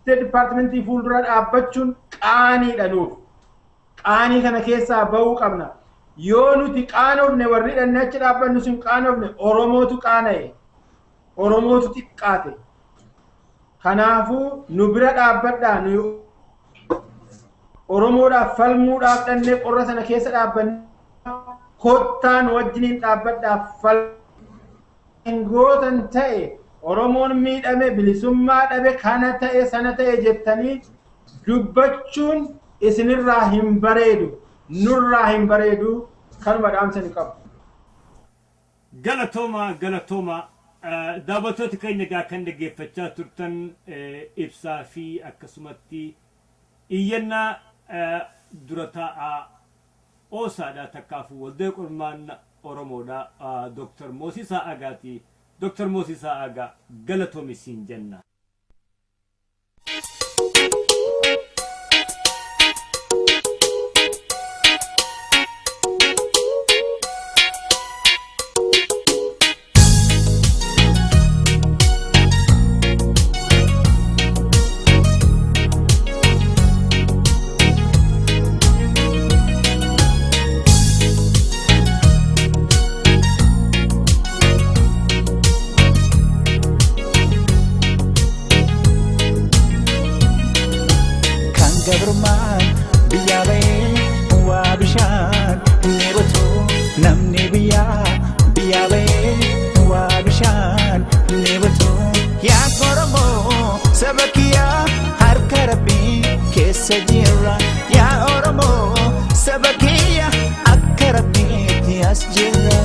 Departmentii fuuldura dhaabbachuun qaaniidha nuuf. Qaanii kana keessaa bahuu qabna. Yoo nuti qaanofne, warri dhannee achi dhaabbannu sun qaanofne, Oromootu qaana'e. Oromootu xiqqaate. Kanaafuu nu bira dhaabbadhaa. Nu Oromoodhaaf falmuudhaaf dhannee qorra sana keessa dhaabbannee, kottaa nu wajjiniin dhaabbadhaa, falmaa. hin gootan ta'e, Oromoon miidhame, bilisummaa dhabe, kana ta'e, sana ta'e jettanii dubbachuun isinirraa hin bareedu, nurraa hin bareedu. Kanuma dhaamsa ni qabu. Galatooma, galatooma. Daawwattoota keenya, egaa kan dhaggeeffachaa turtan ibsaa fi akkasumatti iyyannaa dura taa'aa OSAdha, takkaafuu Waldaa Qormaanna Oromoodha, Dooktar Moosisaa Agaati. Dooktar Moosisaa Agaa, galatoomi siin jenna. Kan gabrummaan biyyaa bahee waa bishaan dheebotu, namni biyyaa biyyaa bahee waa bishaan dheebotu. Yaa Oromoo saba kiyyaa, harka Rabbii keessa jirra. Yaa Oromoo saba kiyya, akka Rabbiitti as jirra.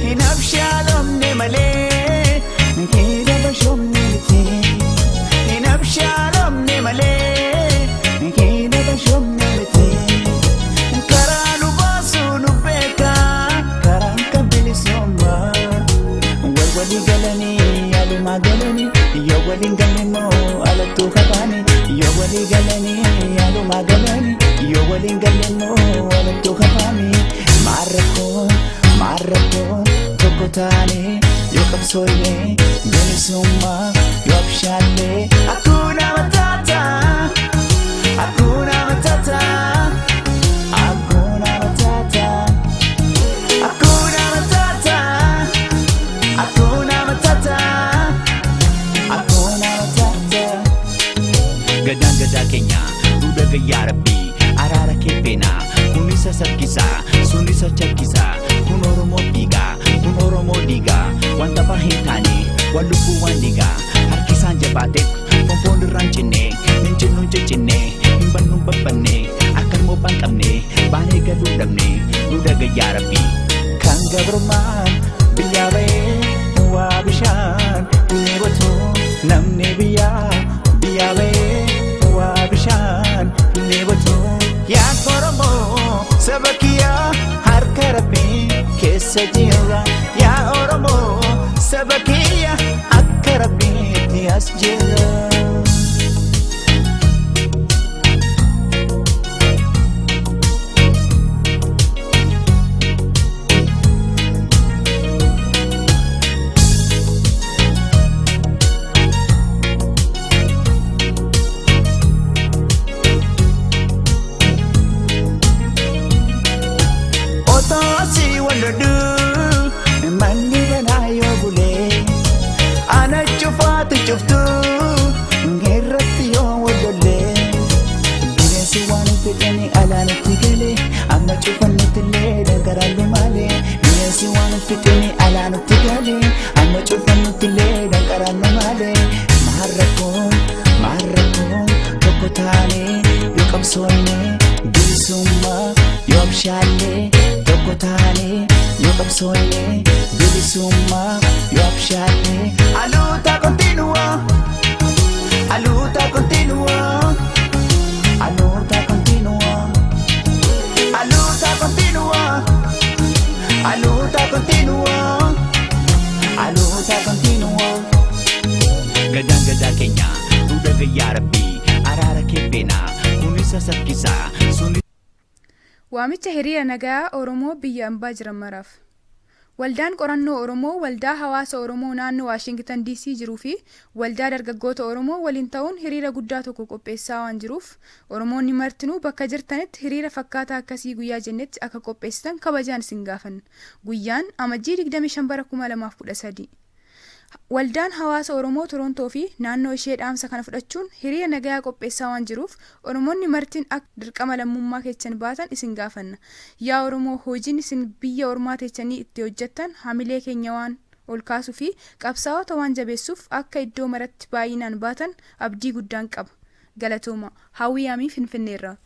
Hin abshaalomne malee hin abashoomne miti. Hin abshaalomne malee hin abashoomne miti. Karaa nu baasu nu beeka, karaan kan bilisummaa. Wal walii galanii alumaa galanii, yoo waliin galle immoo alattuu kabaani. Yoo walii galanii alumaa galanii, yoo waliin galle immoo alattuu kabaani. Maarrakkoon, maarrakkoon, tokko taane yoo qabsooyne, bilisummaa yoo abshaallee. Hakuna matata, hakuna matata, hakuna matata, hakuna matata, hakuna matata, hakuna matata. Gadaan gadaa keenya duudha gayyaa, Rabbii araara kee feenaa. Kun isa sakkisaa, sun isa chakkisaa, kun Oromoo dhiigaa, kun Oromoo dhiigaa. Waan taphaa hin taane, waan lubbuu, waan dhiigaa. Harki isaan jabaateef fonfoon irraan cinne, hin cinnu, hin ciccinne, hin bannu, hin babbanne, akka ilmoo hin qabne baanee galuu dhabne. Duudha gayyaa, Rabbii. Kan gabrummaan biyyaa bahee waa bishaan dheebotu, namni biyyaa biyyaa bahee waa bishaan dheebotu. Yaa Oromoo saba kiyyaa, harka Rabbii keessa jirra. Yaa Oromoo saba kiyya, akka Rabbiitti as jirra. Otoo si wal loluu manni banaa yoo bulee, ana cufaatu cuftuu irratti yoo wal lollee, bineensi waan fedhani alaanitti galee, amma cufannutti illee dangaraallu malee. Bineensi waan fedhani alaanitti galee, amma cufannutti illee dangaraallu malee. Maarrakkoon, maarrakkoon, tokko taanee yoo qabsoonne, bilisummaa yoo abshaallee. Tokko taanee yoo qabsoonne, bilisummaa yoo abshaallee. A luta continua, a luta continua, a luta continua, a luta continua, a luta continua, a luta continua. Gadaan gadaa keenya duudha gayyaa, Rabbii araara kee feenaa. Kun isa sakkisaa, sun Waamicha hiriira nagaa Oromoo biyya ambaa jiran maraaf. Waldaan Qorannoo Oromoo Waldaa Hawaasa Oromoo naannoo Waashingtan DC jiruu fi Waldaa Dargaggoota Oromoo waliin ta'uun hiriira guddaa tokko qopheessaa waan jiruuf Oromoonni martinuu bakka jirtanitti hiriira fakkaataa akkasii guyyaa jennetti akka qopheessitan kabajaan isin gaafanna. Guyyaan, Amajjii 25 bara 2013. Waldaan Hawaasa Oromoo Torontoo fi naannoo ishee dhaamsa kana fudhachuun hiriira nagayaa qopheessaa waan jiruuf Oromoonni martin akka dirqama lammummaa keechan baatan isin gaafanna. Yaa Oromoo hojiin isin biyya ormaa teechanii itti hojjattan hamilee keenya waan ol kaasuu fi qabsaa'ota waan jabeessuuf akka iddoo maratti baay'inaan baatan abdii guddaan qaba. Galatoomaa. Hawwii Amii Finfinneerraa.